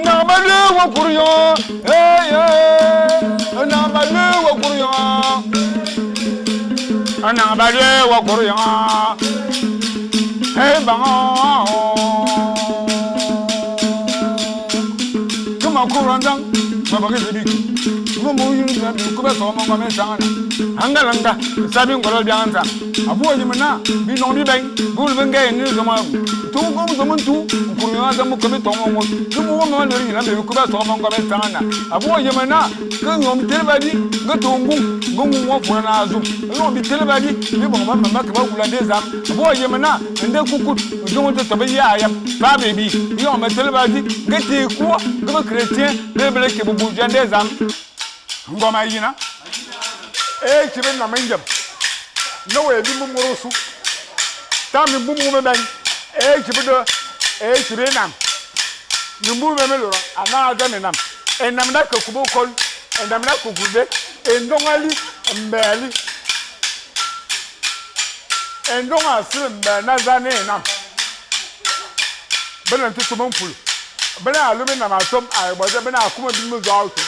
Nang ba lwe wa kuryo hey hey Nang ba lwe wa kuryo Nang ba lwe wa kuryo Hey bang Kuma kurandang ma ba ke biki Mo mo yun na bi ku ba so mo ngome sangana Angalanga sabi ngolo bianza Abu ni mana bi no bi bang bu lu ngai ni zo ma tu ko mo zo tu kuryo za mo ko bi to mo mo tu mo mo lo ri na be ku ba so mo ngome sangana Abu ni mana ke ngom tel ba di nge to ngu ngu mo fu na zu no bi tel ba di bi bo ma ma ke ba wula de zam Abu ni mana nde kukut jo to to be ya ya pa be bi yo ma tel ba di nge te ku nge ba chrétien be be ke bu bu jende zam ngoma yina e ki be na menjem no we bi mu morosu ta mi bu mu be ben e ki be do e ki be nam ni mu be me lo ana ga me nam e nam da ke kubo kol e nam da ku ku be e ndongali mbeli e ndonga si mbe na za ne nam bena tutu mo mpulu bena alu be nam atom ay boje bena akuma bi mu zo auto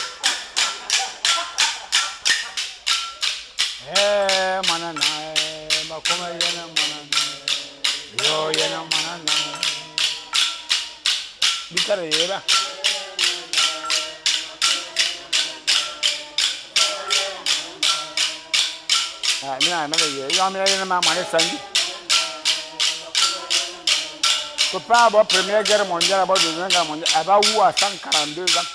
eh manana ma koma yena manana yo yena manana bi kare yeba ah mina na ye yo mina yena ma mane sangi ko pa bo première guerre mondiale bo deuxième guerre mondiale aba wu à 142 ans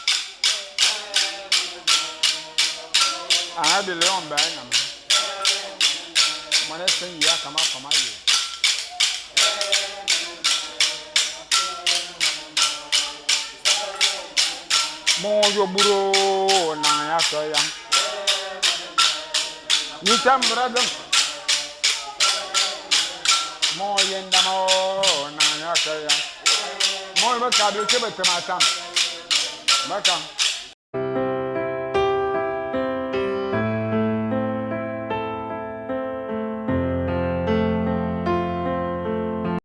ah de Léon ba na mane sangi ya kama kama ye mo yo buro na ya so ya ni tambra dum mo yenda mo na ya so ya mo ba ka bi ke ba tamatam ba ka